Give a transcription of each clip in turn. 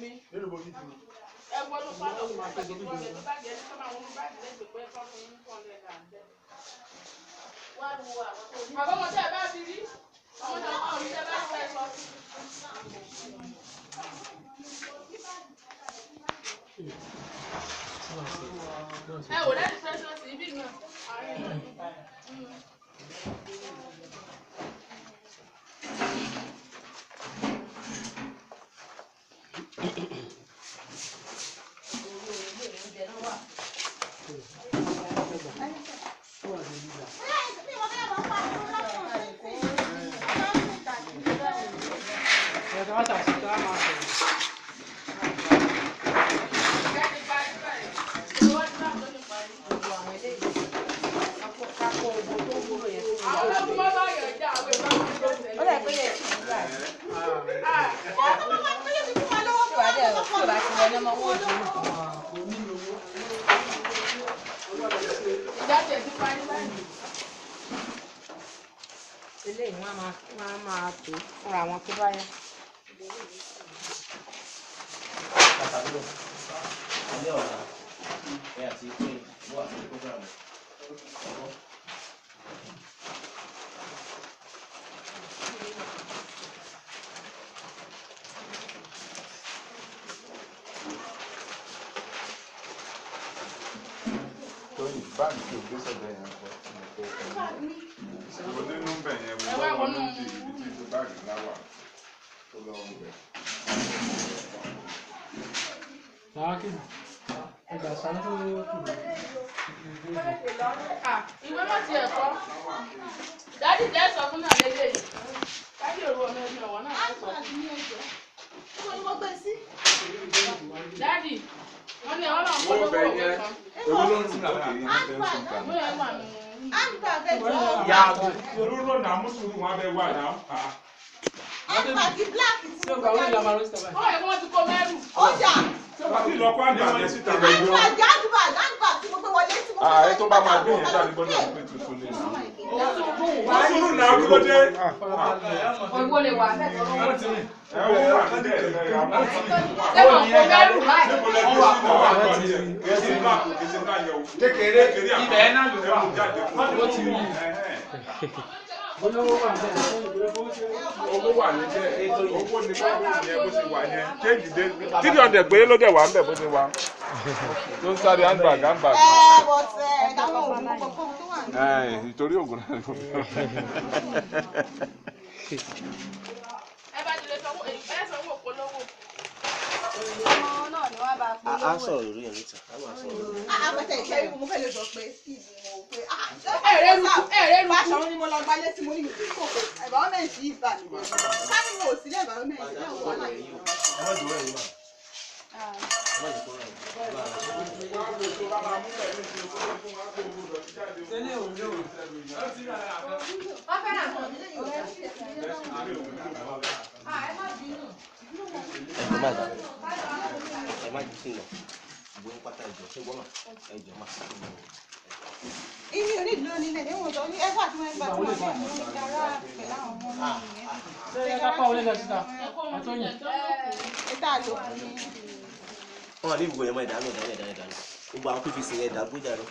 ni. Ẹ wọnú pálọ̀ fún ẹgbẹ́ tó wọlé tó bá jẹ́ ní sọ́mà wọnú báàgì lẹ́gbẹ̀ẹ́ pé kọ́ fún yín 210. Àbọ̀mọ̀ tẹ́ ẹ bá ti rí, ọmọ náà wà orí tẹ́ bá fẹ́ sọ. Ẹ wò láti fẹ́ sọ sí ibi náà. Eléyìí wọ́n á máa tó fúnra wọn tó bá yá. Alẹ́ ọ̀la ẹ àti pé wọ́n àti program ọ̀gbọ́n. Tóyìn, báàgì tí o gbé sọ̀dọ̀ yẹn kọ́ mo fẹ́ fún mi. Mo nínú bẹ̀ yẹn mo lọ́wọ́ lójú ibi tí ti báàgì ńlá wà tó lọ́wọ́ bẹ̀. Ìwé má ti ẹ̀kọ́. Dádì jẹ́ sọ fún náà lélẹ̀ yìí. Dádì òru ọmọ ẹni ọ̀wọ́ náà sọ fún. Dádì, wọ́n ní ẹ̀wọ́n náà ń polówó òwe kan. Ewu ló ń sìn òkè yìí ní tẹ́ńsán kan. Bóyá ẹ wà nù. Olóró náà mùsùlùmí wọn abẹ wà náà. Ó yẹ kí wọ́n ti kó mẹ́rù. Àti ìlọ́kọ́ àgbà yẹn síta lọ yọ. Ààrẹ tó bá máa gbé yẹn jáde gbọ́dọ̀ pé tuntun lè nà. Wọ́n sùúrù náà kí ló dé? Owó lè wà bẹ́ẹ̀ tó lọ́wọ́. Ẹ wo wà níbẹ̀ ẹ̀ àmọ́. Ṣé wọ́n kó mẹ́rù báyìí? Níbo lẹ gbé sí náà wà lọ ní ẹ̀? Kèsì ńlá kèsì ńlá yẹ o. Kékeré ibẹ̀ náà ló Ẹ wà. mú jáde fún Ó ti rí. Owó wà níbẹ̀. Owó ni bọ́ọ̀lù yẹn bó ṣe wà yẹn. Change dé. 300 péré ló dẹ̀ wà ń bẹ̀ bó ṣe wà. Tó ń sáré handbag handbag. Ìtorí ògùn náà ló fi. Ẹ bá ti lè sanwó ẹ sanwó polówó. A sọ̀rọ̀ lórí ẹ̀ níta. A máa sọ̀rọ̀ lórí ẹ̀. Ẹ̀rẹ́ lu ẹ̀rẹ́ lu. Aṣọ ni mo lọ gbalé tí mo ní mi kò pé environment yìí bà mí jẹ́. Ká ní mo ò sílẹ̀ environment náà wà láyé. Ẹ má jòwó ẹ̀yìn mà. Ẹ má jòkó rẹ̀. Ẹ má dà. Ẹ má jù lọ. Ìbò ń pátá ìjọ ṣé gbọ́n mà? Ẹ jọ má. Ibi onídùúró nílẹ̀ ní wọ́n sọ ní ẹ̀fọ́ àti wọn gbà tí wọ́n fẹ́ mú yàrá pẹ̀lú àwọn ọmọ mi yẹn. Ètò àlòkù ni. Wọ́n àlè ìwò yẹn mọ́ ìdánù ìdánù ìdánù ìdánù. Gbogbo àwọn PVC yẹn dàgbó jàre.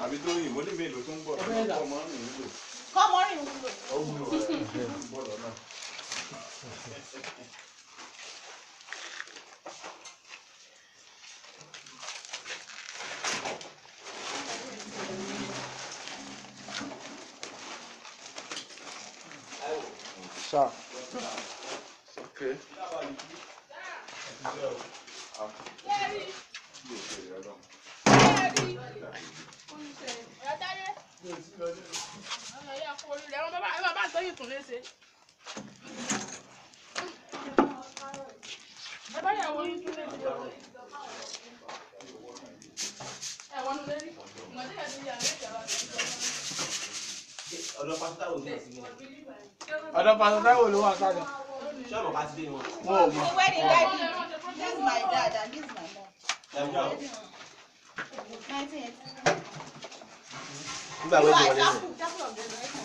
Àbí tó yìnbó ní mélòó tó ń bọ̀ lọ́wọ́ ọmọ mi nílò. Kọ́mọ rìn wúlò. Ó wúlò rẹ̀ ń bọ̀ lọ́nà. Sha. Okay. Ọ̀dọ̀ pásítọ̀ wo ni wọ́n ti gbé? Ọ̀dọ̀ pásítọ̀ Táíwò ló wà sálẹ̀. Ṣé ọ̀nà bá ti dé ni wọn? Wọn ò mọ̀. The wedding daddy. This is my dad and this is my mom. Ẹ mú àwọn. 1980. Nígbà wo ni wọ́n lé Chapel, chapel of resurrection.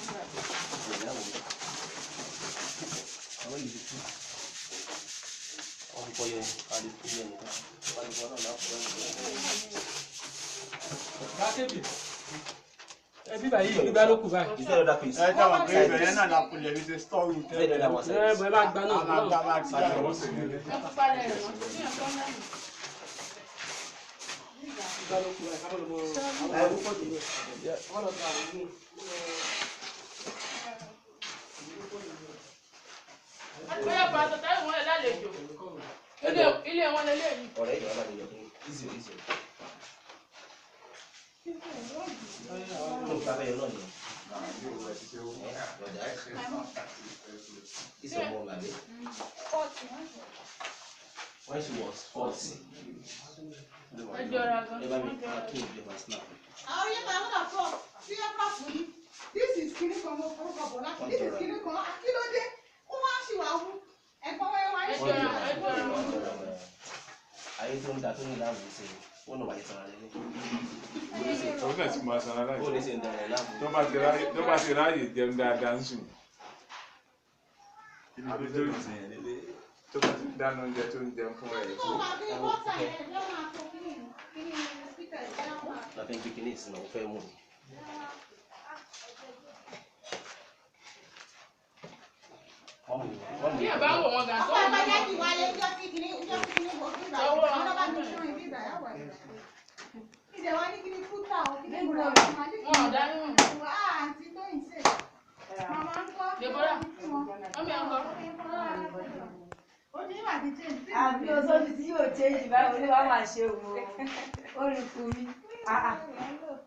fọ yẹn, a lè fún yẹn nìkan. A lè fọ náà láfọ yẹn. Bákébì. Ẹbí báyìí gbígbá ló kù báyìí. Is there another piece? Ẹ dábàá pé ibẹ̀ yẹn náà la kulẹ̀ fi ṣe story Is there another one? Ẹ bọ̀ ẹ bá gbá náà. Ó sì ní ilé. Wọ́n ti palẹ̀ rẹ̀ mọ́. Ní ẹ̀kọ́ náà. Gbígbá ló kù báyìí, ká mọ̀ lọ mọ àwọn ọdún pọ̀ jù lọ. Wọ́n lọ sọ àwọn ìlú. Bóyá pásítọ̀ Táíwò wọn lè lálejò. Ilé wọn lélẹ́yìí. Ọ̀rẹ́ ìjọba bá mi yọ kí easy o, easy o. Mo ta fẹ́ yọ náà nìyẹn. Your dad? This your mom, abi? When she was 40. Ẹ jọra gan. Ẹ bá mi kí n bí ma snap. Àwọn yẹn máa ń rà fọ́ sí ẹ́pà fún yín. This is kini kan mo forúkọ bọ̀ láti. This is kini kan akílódé. Ó wá sí wàá wú. Ẹ̀gbọ́n wẹ́rẹ́ wá ní Ẹ ṣe. jọra, ẹ jọra. Ayé tó ń da tó ní láàmú ṣe ó nà wáyé sanra lẹ́lẹ́. Òun náà ti máa sanra láì. Ó lè ṣe ń dara ẹ̀ láàmú. Tó bá ti ráyè jẹun dáadáa ń sùn. Àbí tó tó bá ti dáná oúnjẹ tó ń jẹun fún ẹ̀ Tó wà bí bọ́tà yẹn ló máa tó kíní kíní spíkà yẹn ló máa. La fẹ́ gbé kinní ìsinmi àwọn fẹ́ mú mi. Bí ẹ bá ń wò wọn gan Ọkọ sọ́wọ́ àgbàjá kì í wálé ńjọ́ sí kíní ńjọ́ sí kíní bọ̀ bíbà. Àwọn náà bá mi ṣọ́ ìbíbà yà wà ìbà. Ìdẹ̀ wá ní kíní fúta o kíní múra o. Wọn ò dá níwọ̀n. Wà á àǹtí Tóyìn sè. Màmá ń kọ́. Deborah, mọ́mí ẹ̀ ń kọ́. Ojú yín mà ti change. Àbí oṣooṣù tí yóò change báyìí, olúwa máa ṣe òun o. Olùkù mi. Ah, ah.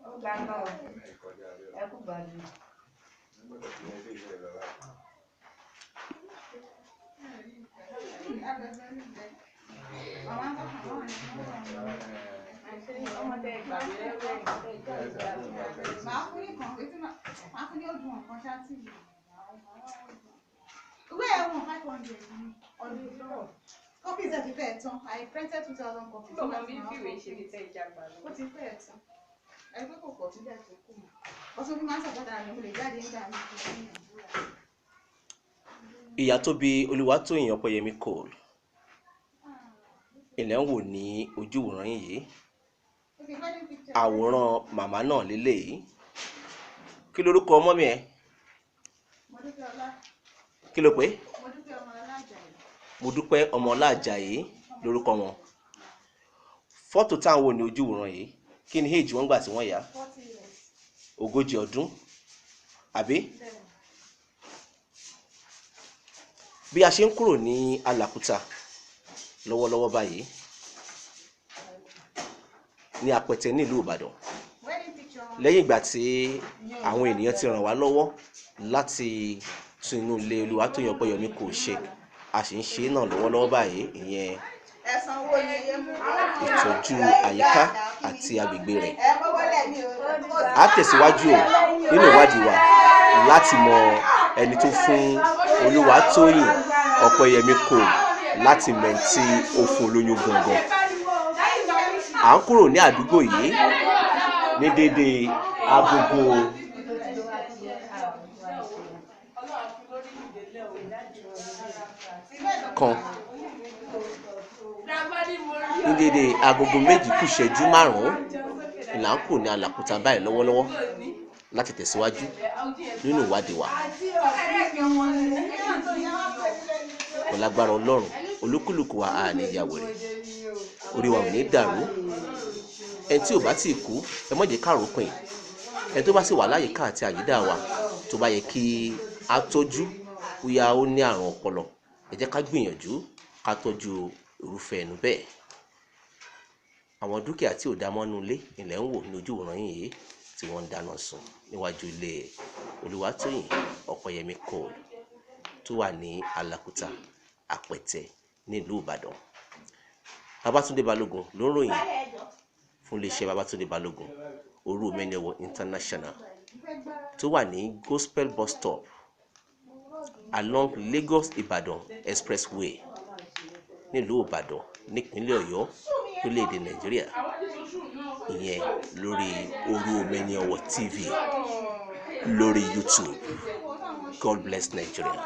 Ó ga gan o. Ẹ kú gbàdúrà. Màmá ń kọ́ màmá wà ní Màá fún ní kan, etí màá fún ní ọdún ọ̀kan ṣáàtì. Ìwé ẹ̀wọ̀n 500 ní ọdún tó. Copies ẹ̀ ti fẹ́ tán. I printed 2,000 copies. Bọ̀mọ̀ mi fìwé ṣe ní tẹ́ ìjàgbá lọ. Ó ti fẹ́ tán. Ẹgbẹ́ kò pọ̀ síbẹ̀ tó kù mọ́. Ọ̀sán mi máa ń sàgbàdà rẹ̀, mo lè jáde nígbà mi kò ní Nàìjíríà. Ìyá tó bí Olúwatóyìn Ọpẹ́yẹmí Cole ilẹ̀ ń wò ní ojú ìwòran yìí. Okay, wedding picture. Àwòrán màmá náà lélẹ́yìí. Kí lorúkọ mọ́mí ẹ? Mo dúpẹ́ ọlá. Kí ló pé? Mo dúpẹ́ ọmọ ọlá Àjàyí. Mo dúpẹ́ ọmọ ọlá Àjàyí lórúkọ wọn. Fọ́tò táwọn wò ní ojú ìwòran yìí, kí ni age wọn gbà tí wọ́n yà á? 40 years. 40 ọdún àbí? Bẹ́ẹ̀ni. Bí a ṣe ń kúrò ní Alàkúta lọ́wọ́lọ́wọ́ báyìí ní Apẹtẹ nílùú Ìbàdàn, Wedding picture wọn. lẹ́yìn ìgbà tí àwọn ènìyàn ti ràn wá lọ́wọ́ láti tún inú ilé Olúwatóyìn Ọpẹ́yẹmí kò ṣe, a sì ń ṣe náà lọ́wọ́lọ́wọ́ báyìí, ìyẹn Ẹ̀sán owó ni ẹ mú. ìtọ́jú àyíká àti agbègbè rẹ̀. Ẹ mọ́wọ́ lẹ̀ ní o. A tẹ̀síwájú o nínú ìwádìí wa láti mọ ẹni tó fún Olúwatóyìn Ọpẹ́yẹmí Cole láti mẹ́ntì ó fún olóyún gangan. À ń kúrò ní àdúgbò yìí ní déédéé agogo kan ní déédéé agogo 2:55 là ń kúrò ní Alàkúta báyìí lọ́wọ́lọ́wọ́ láti tẹ̀síwájú nínú ìwádìí wa. Pẹ̀lú agbára Ọlọ́run, olúkúlùkù wa á ní ya wèrè, orí wa ò ní dàrú. Ẹni tí ò bá tíì kú, ẹ má jẹ́ ká rò pin. Ẹni tó bá sì wà láyìíká àti àyídà wa tó bá yẹ kí á tọ́jú, bóyá ó ní àrùn ọpọlọ, ẹ jẹ́ ká gbìyànjú ká tọ́jú irúfẹ́ ẹni bẹ́ẹ̀. Àwọn dúkìá tí ò dá mọ́nú ilé ilẹ̀ ń wò ní ojú ìwòran yìí tí wọ́n ń dáná sun níwájú ilé Olúwatóyìn Ọpẹ́yẹmí Cole tó wà ní Alàkúta Apẹtẹ nílùú Ìbàdàn. Babátúndé Balógun ló ń ròyìn fún iléeṣẹ́ Babátúndé Balógun Òru Omeniọwọ International tó wà ní Gospel Bus Stop along Lagos Ibadan Expressway nílùú Ìbàdàn nípínlẹ̀ Ọ̀yọ́ lórílẹ̀‐èdè Nàìjíríà, ìyẹn lórí Òru Omeniọwọ TV lórí YouTube. God bless Nigeria.